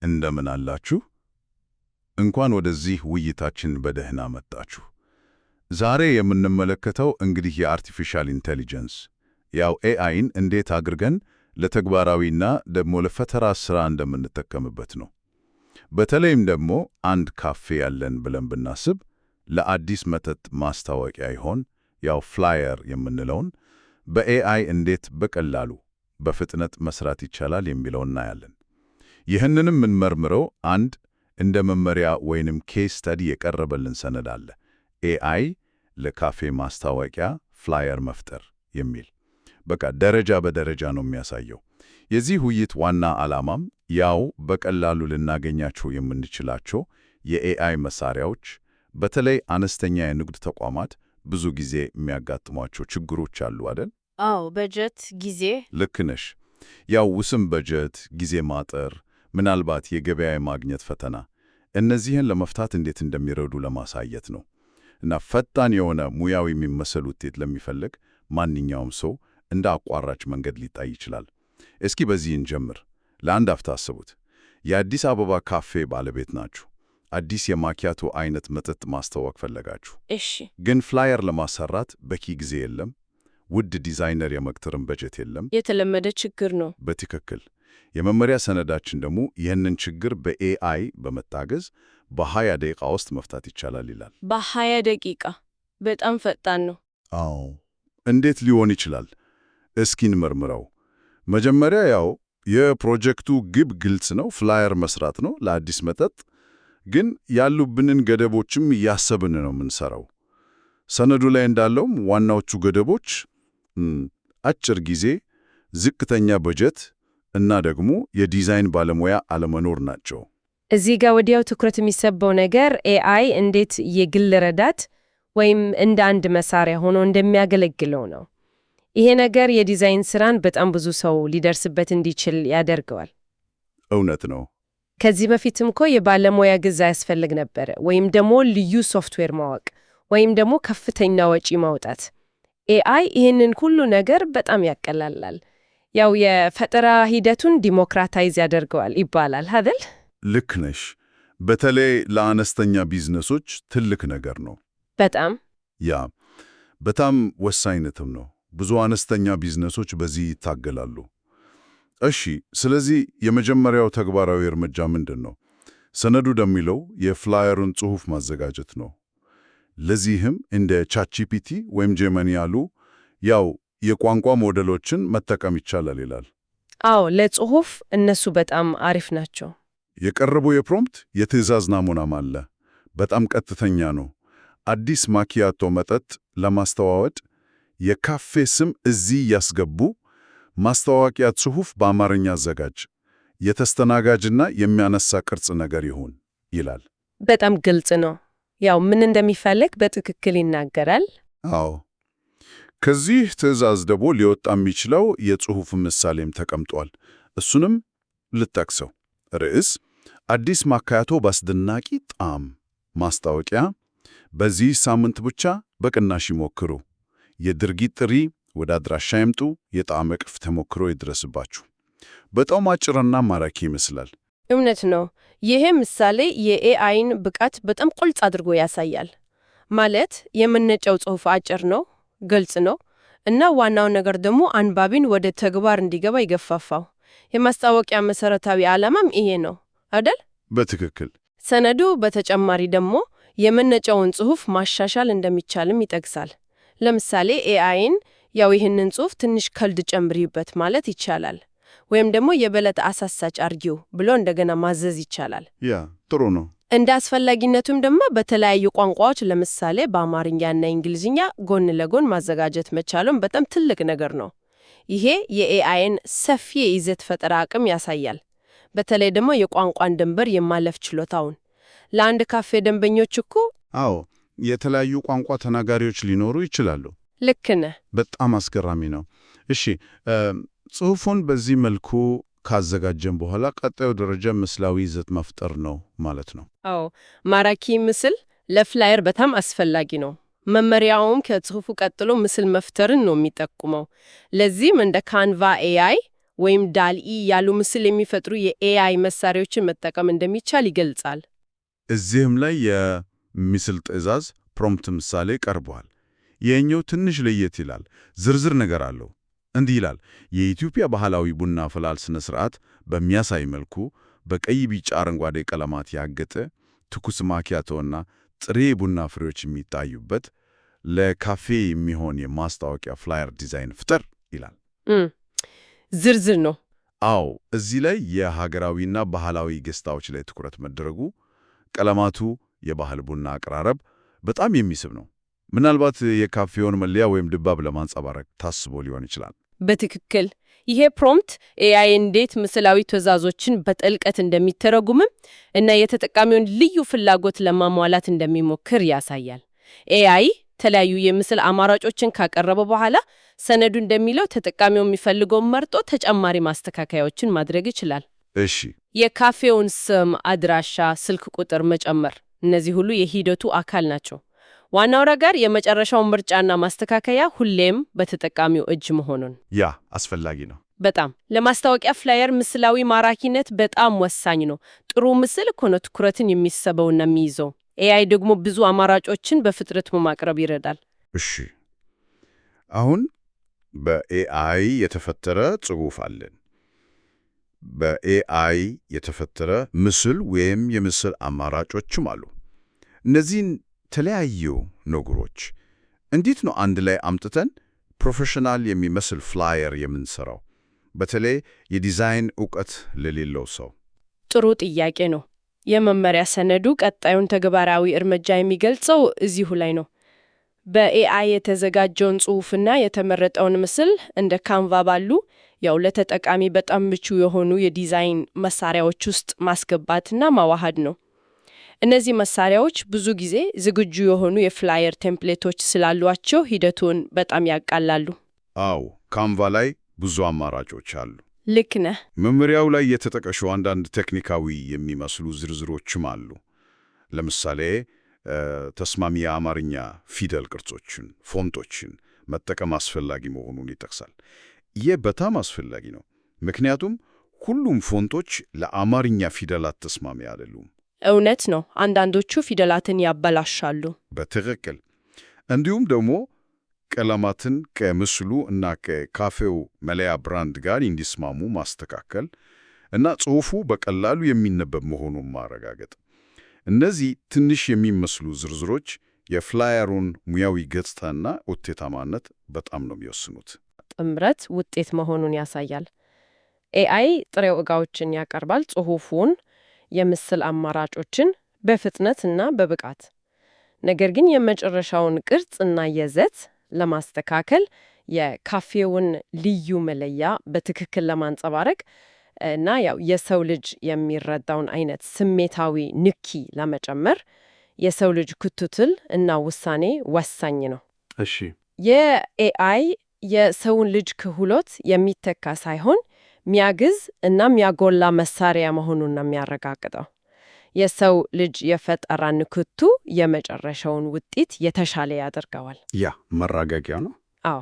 እንደምን አላችሁ? እንኳን ወደዚህ ውይይታችን በደህና መጣችሁ። ዛሬ የምንመለከተው እንግዲህ የ artificial intelligence ያው AI ን እንዴት አድርገን ለተግባራዊና ደግሞ ለፈጠራ ስራ እንደምንጠቀምበት ነው። በተለይም ደግሞ አንድ ካፌ ያለን ብለን ብናስብ ለአዲስ መጠጥ ማስታወቂያ ይሆን ያው flyer የምንለውን በ AI እንዴት በቀላሉ በፍጥነት መስራት ይቻላል የሚለውን እናያለን። ይህንንም የምንመርምረው አንድ እንደ መመሪያ ወይንም case study የቀረበልን ሰነድ አለ። AI ለካፌ ማስታወቂያ flyer መፍጠር የሚል በቃ ደረጃ በደረጃ ነው የሚያሳየው። የዚህ ውይይት ዋና ዓላማም ያው በቀላሉ ልናገኛቸው የምንችላቸው የ AI መሳሪያዎች በተለይ አነስተኛ የንግድ ተቋማት ብዙ ጊዜ የሚያጋጥሟቸው ችግሮች አሉ አይደል? አዎ፣ በጀት፣ ጊዜ። ልክ ነሽ። ያው ውስን በጀት፣ ጊዜ ማጠር፣ ምናልባት የገበያ የማግኘት ፈተና፣ እነዚህን ለመፍታት እንዴት እንደሚረዱ ለማሳየት ነው። እና ፈጣን የሆነ ሙያዊ የሚመስል ውጤት ለሚፈልግ ማንኛውም ሰው እንደ አቋራጭ መንገድ ሊታይ ይችላል። እስኪ በዚህ እንጀምር። ለአንድ አፍታ አስቡት። የአዲስ አበባ ካፌ ባለቤት ናችሁ። አዲስ የማኪያቶ አይነት መጠጥ ማስተዋወቅ ፈለጋችሁ። ግን flyer ለማሰራት በቂ ጊዜ የለም። ውድ ዲዛይነር የመቅጠርም በጀት የለም። የተለመደ ችግር ነው። በትክክል። የመመሪያ ሰነዳችን ደግሞ ይህንን ችግር በ AI በመታገዝ በ20 ደቂቃ ውስጥ መፍታት ይቻላል ይላል። በ20 ደቂቃ በጣም ፈጣን ነው። አዎ። እንዴት ሊሆን ይችላል? እስኪ እንመርምረው። መጀመሪያ ያው የፕሮጀክቱ ግብ ግልጽ ነው፣ flyer መስራት ነው ለአዲስ መጠጥ። ግን ያሉብንን ገደቦችም እያሰብን ነው የምንሰራው። ሰነዱ ላይ እንዳለውም ዋናዎቹ ገደቦች አጭር ጊዜ፣ ዝቅተኛ በጀት እና ደግሞ የዲዛይን ባለሙያ አለመኖር ናቸው። እዚህ ጋር ወዲያው ትኩረት የሚስበው ነገር AI እንዴት የግል ረዳት ወይም እንደ አንድ መሳሪያ ሆኖ እንደሚያገለግለው ነው። ይሄ ነገር የዲዛይን ስራን በጣም ብዙ ሰው ሊደርስበት እንዲችል ያደርገዋል። እውነት ነው። ከዚህ በፊትም እኮ የባለሙያ እገዛ ያስፈልግ ነበር፣ ወይም ደግሞ ልዩ ሶፍትዌር ማወቅ፣ ወይም ደግሞ ከፍተኛ ወጪ ማውጣት። AI ይህንን ሁሉ ነገር በጣም ያቀላላል። ያው የፈጠራ ሂደቱን democratize ያደርገዋል ይባላል አይደል? ልክ ነሽ። በተለይ ለአነስተኛ ቢዝነሶች ትልቅ ነገር ነው። በጣም። ያ በጣም ወሳኝነትም ነው። ብዙ አነስተኛ ቢዝነሶች በዚህ ይታገላሉ። እሺ፣ ስለዚህ የመጀመሪያው ተግባራዊ እርምጃ ምንድን ነው? ሰነዱ እንደሚለው የ flyer ኡን ጽሑፍ ማዘጋጀት ነው። ለዚህም እንደ ChatGPT ወይም Gemini ያሉ ያው የቋንቋ ሞዴሎችን መጠቀም ይቻላል ይላል። አዎ፣ ለጽሑፍ እነሱ በጣም አሪፍ ናቸው። የቀረበው የ prompt የትዕዛዝ ናሙናም አለ። በጣም ቀጥተኛ ነው። አዲስ ማኪያቶ መጠጥ ለማስተዋወቅ የካፌ ስም እዚህ ያስገቡ፣ ማስታወቂያ ጽሑፍ በአማርኛ አዘጋጅ፣ የተስተናጋጅና የሚያነሳ ቅርጽ ነገር ይሁን ይላል። በጣም ግልጽ ነው። ያው ምን እንደሚፈልግ በትክክል ይናገራል። አዎ። ከዚህ ትዕዛዝ ደግሞ ሊወጣ የሚችለው የጽሑፍ ምሳሌም ተቀምጧል። እሱንም ልጠቅሰው። ርዕስ አዲስ ማካያቶ በአስደናቂ ጣዕም፣ ማስታወቂያ በዚህ ሳምንት ብቻ በቅናሽ ይሞክሩ፣ የድርጊት ጥሪ ወደ አድራሻ ይምጡ፣ የጣዕም እቅፍ ተሞክሮ ይድረስባችሁ። በጣም አጭርና ማራኪ ይመስላል። እውነት ነው። ይሄ ምሳሌ የ AI ን ብቃት በጣም ቁልጭ አድርጎ ያሳያል። ማለት የመነጨው ጽሑፍ አጭር ነው፣ ግልጽ ነው እና ዋናው ነገር ደግሞ አንባቢን ወደ ተግባር እንዲገባ ይገፋፋው። የማስታወቂያ መሰረታዊ ዓላማም ይሄ ነው አይደል? በትክክል። ሰነዱ በተጨማሪ ደግሞ የመነጨውን ጽሑፍ ማሻሻል እንደሚቻልም ይጠቅሳል። ለምሳሌ AI ን ያው ይህንን ጽሑፍ ትንሽ ቀልድ ጨምሪበት ማለት ይቻላል። ወይም ደግሞ የበለጠ አሳሳች አርጊው ብሎ እንደገና ማዘዝ ይቻላል። ያ ጥሩ ነው። እንደ አስፈላጊነቱም ደግሞ በተለያዩ ቋንቋዎች ለምሳሌ በአማርኛና እንግሊዝኛ ጎን ለጎን ማዘጋጀት መቻሉም በጣም ትልቅ ነገር ነው። ይሄ የ AI ን ሰፊ የይዘት ፈጠራ አቅም ያሳያል። በተለይ ደግሞ የቋንቋን ድንበር የማለፍ ችሎታውን። ለአንድ ካፌ ደንበኞች እኮ አዎ፣ የተለያዩ ቋንቋ ተናጋሪዎች ሊኖሩ ይችላሉ። ልክ ነህ። በጣም አስገራሚ ነው። እሺ፣ ጽሑፉን በዚህ መልኩ ካዘጋጀን በኋላ ቀጣዩ ደረጃ ምስላዊ ይዘት መፍጠር ነው ማለት ነው። አዎ፣ ማራኪ ምስል ለ flyer በጣም አስፈላጊ ነው። መመሪያውም ከጽሑፉ ቀጥሎ ምስል መፍጠርን ነው የሚጠቁመው። ለዚህም እንደ Canva AI ወይም DALL-E ያሉ ምስል የሚፈጥሩ የ AI መሳሪያዎችን መጠቀም እንደሚቻል ይገልጻል። እዚህም ላይ የምስል ትዕዛዝ prompt ምሳሌ ቀርቧል። ይህኛው ትንሽ ለየት ይላል፣ ዝርዝር ነገር አለው። እንዲህ ይላል፦ የኢትዮጵያ ባህላዊ ቡና አፈላል ስነ ስርዓት በሚያሳይ መልኩ በቀይ፣ ቢጫ፣ አረንጓዴ ቀለማት ያጌጠ፣ ትኩስ ማኪያቶና ጥሬ ቡና ፍሬዎች የሚታዩበት ለካፌ የሚሆን የማስታወቂያ flyer ዲዛይን ፍጠር ይላል። ዝርዝር ነው። አዎ፣ እዚህ ላይ የሀገራዊና ባህላዊ ገጽታዎች ላይ ትኩረት መደረጉ፣ ቀለማቱ፣ የባህል ቡና አቀራረብ በጣም የሚስብ ነው። ምናልባት የካፌውን መለያ ወይም ድባብ ለማንጸባረቅ ታስቦ ሊሆን ይችላል። በትክክል። ይሄ prompt AI እንዴት ምስላዊ ትዕዛዞችን በጥልቀት እንደሚተረጉምም እና የተጠቃሚውን ልዩ ፍላጎት ለማሟላት እንደሚሞክር ያሳያል። AI የተለያዩ የምስል አማራጮችን ካቀረበ በኋላ ሰነዱ እንደሚለው ተጠቃሚው የሚፈልገውን መርጦ ተጨማሪ ማስተካከያዎችን ማድረግ ይችላል። የካፌውን ስም፣ አድራሻ፣ ስልክ ቁጥር መጨመር፣ እነዚህ ሁሉ የሂደቱ አካል ናቸው። ዋናው ነገር የመጨረሻውን ምርጫና ማስተካከያ ሁሌም በተጠቃሚው እጅ መሆኑን። ያ አስፈላጊ ነው። በጣም። ለማስታወቂያ flyer ምስላዊ ማራኪነት በጣም ወሳኝ ነው። ጥሩ ምስል እኮ ነው ትኩረትን የሚስበውና የሚይዘው። AI ደግሞ ብዙ አማራጮችን በፍጥነት በማቅረብ ይረዳል። እሺ፣ አሁን በ AI የተፈጠረ ጽሑፍ አለን። በ AI የተፈጠረ ምስል ወይም የምስል አማራጮችም አሉ። እነዚህን የተለያዩ ነገሮች እንዴት ነው አንድ ላይ አምጥተን professional የሚመስል flyer የምንሰራው? በተለይ የዲዛይን እውቀት ለሌለው ሰው። ጥሩ ጥያቄ ነው። የመመሪያ ሰነዱ ቀጣዩን ተግባራዊ እርምጃ የሚገልጸው እዚሁ ላይ ነው። በ AI የተዘጋጀውን ጽሑፍና የተመረጠውን ምስል እንደ Canva ባሉ ያው ለተጠቃሚ በጣም ምቹ የሆኑ የዲዛይን መሳሪያዎች ውስጥ ማስገባትና ማዋሃድ ነው። እነዚህ መሳሪያዎች ብዙ ጊዜ ዝግጁ የሆኑ የ flyer template ኦች ስላሏቸው ሂደቱን በጣም ያቃላሉ። አዎ፣ Canva ላይ ብዙ አማራጮች አሉ። ልክ ነህ። መመሪያው ላይ የተጠቀሱ አንዳንድ ቴክኒካዊ የሚመስሉ ዝርዝሮችም አሉ። ለምሳሌ ተስማሚ የአማርኛ ፊደል ቅርጾችን፣ font ኦችን መጠቀም አስፈላጊ መሆኑን ይጠቅሳል። ይህ በጣም አስፈላጊ ነው፣ ምክንያቱም ሁሉም font ኦች ለአማርኛ ፊደላት ተስማሚ አይደሉም። እውነት ነው። አንዳንዶቹ ፊደላትን ያበላሻሉ። በትክክል። እንዲሁም ደግሞ ቀለማትን ከምስሉ እና ከካፌው መለያ brand ጋር እንዲስማሙ ማስተካከል እና ጽሑፉ በቀላሉ የሚነበብ መሆኑን ማረጋገጥ። እነዚህ ትንሽ የሚመስሉ ዝርዝሮች የ flyer ኡን ሙያዊ ገጽታና ውጤታማነት በጣም ነው የሚወስኑት። ጥምረት ውጤት መሆኑን ያሳያል። AI ጥሬ ዕቃዎችን ያቀርባል፣ ጽሑፉን፣ የምስል አማራጮችን በፍጥነት እና በብቃት። ነገር ግን የመጨረሻውን ቅርጽ እና ይዘት ለማስተካከል፣ የካፌውን ልዩ መለያ በትክክል ለማንጸባረቅ እና ያው የሰው ልጅ የሚረዳውን አይነት ስሜታዊ ንክኪ ለመጨመር የሰው ልጅ ክትትል እና ውሳኔ ወሳኝ ነው። የ AI የሰውን ልጅ ክህሎት የሚተካ ሳይሆን ሚያግዝ እና የሚያጎላ መሳሪያ መሆኑን ነው የሚያረጋግጠው። የሰው ልጅ የፈጠራ ንክቱ የመጨረሻውን ውጤት የተሻለ ያደርገዋል። ያ መረጋጊያ ነው። አዎ።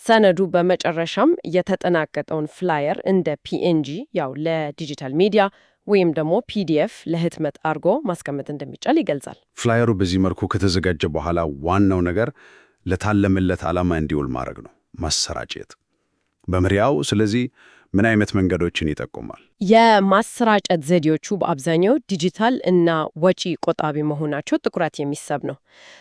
ሰነዱ በመጨረሻም የተጠናቀቀውን flyer እንደ PNG ያው ለዲጂታል ሚዲያ ወይም ደግሞ PDF ለህትመት አድርጎ ማስቀመጥ እንደሚቻል ይገልጻል። flyer ኡ በዚህ መልኩ ከተዘጋጀ በኋላ ዋናው ነገር ለታለመለት ዓላማ እንዲውል ማድረግ ነው፣ ማሰራጨት። መመሪያው ስለዚህ ምን አይነት መንገዶችን ይጠቁማል? የማሰራጨት ዘዴዎቹ በአብዛኛው ዲጂታል እና ወጪ ቆጣቢ መሆናቸው ትኩረት የሚስብ ነው።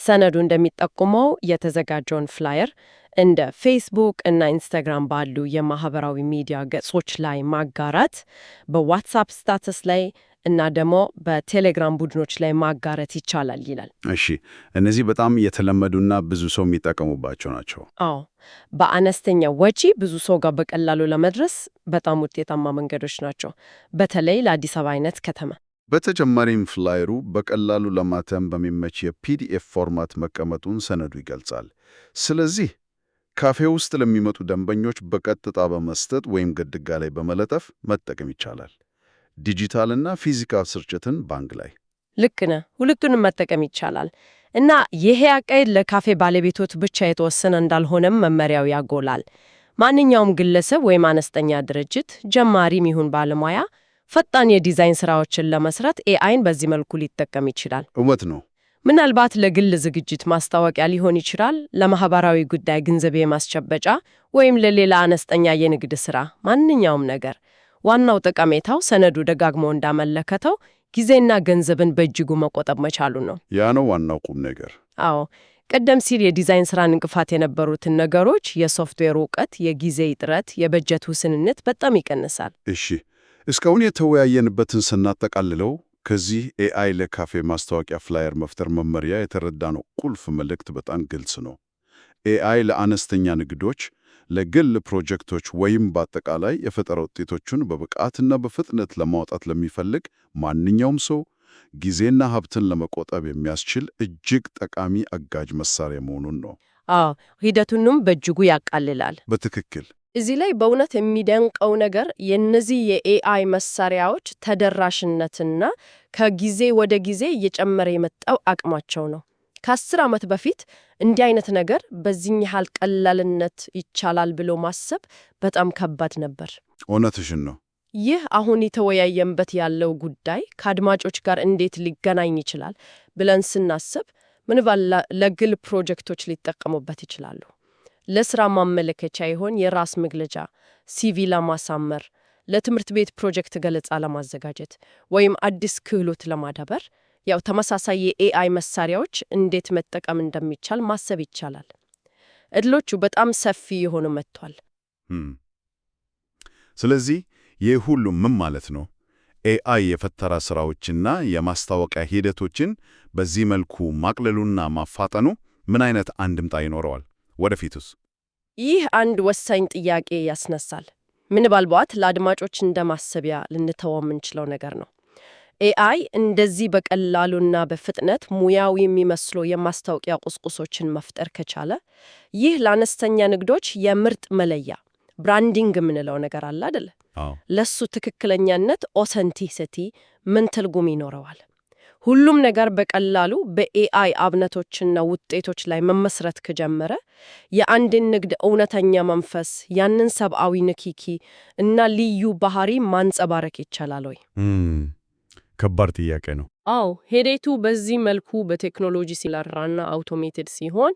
ሰነዱ እንደሚጠቁመው የተዘጋጀውን flyer እንደ ፌስቡክ እና ኢንስታግራም ባሉ የማህበራዊ ሚዲያ ገጾች ላይ ማጋራት፣ በ WhatsApp status ላይ እና ደግሞ በቴሌግራም ቡድኖች ላይ ማጋራት ይቻላል ይላል። እሺ፣ እነዚህ በጣም የተለመዱና ብዙ ሰው የሚጠቀሙባቸው ናቸው። አዎ፣ በአነስተኛ ወጪ ብዙ ሰው ጋር በቀላሉ ለመድረስ በጣም ውጤታማ መንገዶች ናቸው፣ በተለይ ለአዲስ አበባ አይነት ከተማ። በተጨማሪም flyer ኡ በቀላሉ ለማተም በሚመች የ PDF format መቀመጡን ሰነዱ ይገልጻል። ስለዚህ ካፌ ውስጥ ለሚመጡ ደንበኞች በቀጥታ በመስጠት ወይም ግድግዳ ላይ በመለጠፍ መጠቀም ይቻላል። ዲጂታልና physical ስርጭትን ባንድ ላይ። ልክ ነህ። ሁለቱንም መጠቀም ይቻላል እና ይሄ አካሄድ ለካፌ ባለቤቶች ብቻ የተወሰነ እንዳልሆነም መመሪያው ያጎላል። ማንኛውም ግለሰብ ወይም አነስተኛ ድርጅት፣ ጀማሪም ይሁን ባለሙያ፣ ፈጣን የዲዛይን ስራዎችን ለመስራት AI ን በዚህ መልኩ ሊጠቀም ይችላል። እውነት ነው። ምናልባት ለግል ዝግጅት ማስታወቂያ ሊሆን ይችላል፣ ለማህበራዊ ጉዳይ ግንዛቤ ማስጨበጫ ወይም ለሌላ አነስተኛ የንግድ ስራ፣ ማንኛውም ነገር። ዋናው ጠቀሜታው ሰነዱ ደጋግሞ እንዳመለከተው ጊዜና ገንዘብን በእጅጉ መቆጠብ መቻሉ ነው። ያ ነው ዋናው ቁም ነገር። አዎ፣ ቀደም ሲል የዲዛይን ስራን እንቅፋት የነበሩትን ነገሮች፣ የሶፍትዌር እውቀት፣ የጊዜ እጥረት፣ የበጀት ውስንነት በጣም ይቀንሳል። እሺ፣ እስካሁን የተወያየንበትን ስናጠቃልለው ከዚህ AI ለካፌ ማስታወቂያ flyer መፍጠር መመሪያ የተረዳነው ቁልፍ መልእክት በጣም ግልጽ ነው። AI ለአነስተኛ ንግዶች፣ ለግል ፕሮጀክቶች ወይም በአጠቃላይ የፈጠራ ውጤቶቹን በብቃትና በፍጥነት ለማውጣት ለሚፈልግ ማንኛውም ሰው ጊዜና ሀብትን ለመቆጠብ የሚያስችል እጅግ ጠቃሚ አጋዥ መሳሪያ መሆኑን ነው። አዎ፣ ሂደቱንም በእጅጉ ያቃልላል። በትክክል። እዚህ ላይ በእውነት የሚደንቀው ነገር የእነዚህ የ AI መሳሪያዎች ተደራሽነትና ከጊዜ ወደ ጊዜ እየጨመረ የመጣው አቅማቸው ነው። ከ10 ዓመት በፊት እንዲህ አይነት ነገር በዚህ ያህል ቀላልነት ይቻላል ብሎ ማሰብ በጣም ከባድ ነበር። እውነትሽን ነው። ይህ አሁን የተወያየንበት ያለው ጉዳይ ከአድማጮች ጋር እንዴት ሊገናኝ ይችላል ብለን ስናስብ ምናልባት ለግል ፕሮጀክቶች ሊጠቀሙበት ይችላሉ። ለስራ ማመለከቻ ይሆን የራስ መግለጫ፣ CV ለማሳመር፣ ለትምህርት ቤት ፕሮጀክት ገለጻ ለማዘጋጀት ወይም አዲስ ክህሎት ለማዳበር ያው ተመሳሳይ የ AI መሳሪያዎች እንዴት መጠቀም እንደሚቻል ማሰብ ይቻላል። እድሎቹ በጣም ሰፊ እየሆኑ መጥቷል። ስለዚህ ይህ ሁሉ ምን ማለት ነው? AI የፈጠራ ስራዎችና የማስታወቂያ ሂደቶችን በዚህ መልኩ ማቅለሉና ማፋጠኑ ምን አይነት አንድምታ ይኖረዋል? ወደፊቱስ? ይህ አንድ ወሳኝ ጥያቄ ያስነሳል። ምናልባት ለአድማጮች እንደ ማሰቢያ ልንተወው የምንችለው ነገር ነው። AI እንደዚህ በቀላሉና በፍጥነት ሙያዊ የሚመስሉ የማስታወቂያ ቁሳቁሶችን መፍጠር ከቻለ ይህ ለአነስተኛ ንግዶች የምርት መለያ branding የምንለው ነገር አለ አይደል? አዎ። ለሱ ትክክለኛነት authenticity ምን ትርጉም ይኖረዋል? ሁሉም ነገር በቀላሉ በ AI አብነቶችና ውጤቶች ላይ መመስረት ከጀመረ የአንድን ንግድ እውነተኛ መንፈስ፣ ያንን ሰብአዊ ንክኪ እና ልዩ ባህሪ ማንጸባረቅ ይቻላል ወይ? ከባድ ጥያቄ ነው። አዎ፣ ሂደቱ በዚህ መልኩ በቴክኖሎጂ ሲመራና automated ሲሆን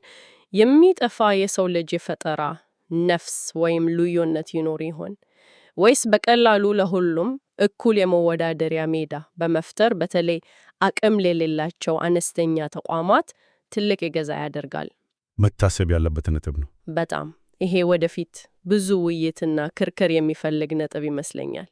የሚጠፋ የሰው ልጅ የፈጠራ ነፍስ ወይም ልዩነት ይኖር ይሆን? ወይስ በቀላሉ ለሁሉም እኩል የመወዳደሪያ ሜዳ በመፍጠር በተለይ አቅም ለሌላቸው አነስተኛ ተቋማት ትልቅ እገዛ ያደርጋል? መታሰብ ያለበት ነጥብ ነው። በጣም ይሄ ወደፊት ብዙ ውይይትና ክርክር የሚፈልግ ነጥብ ይመስለኛል።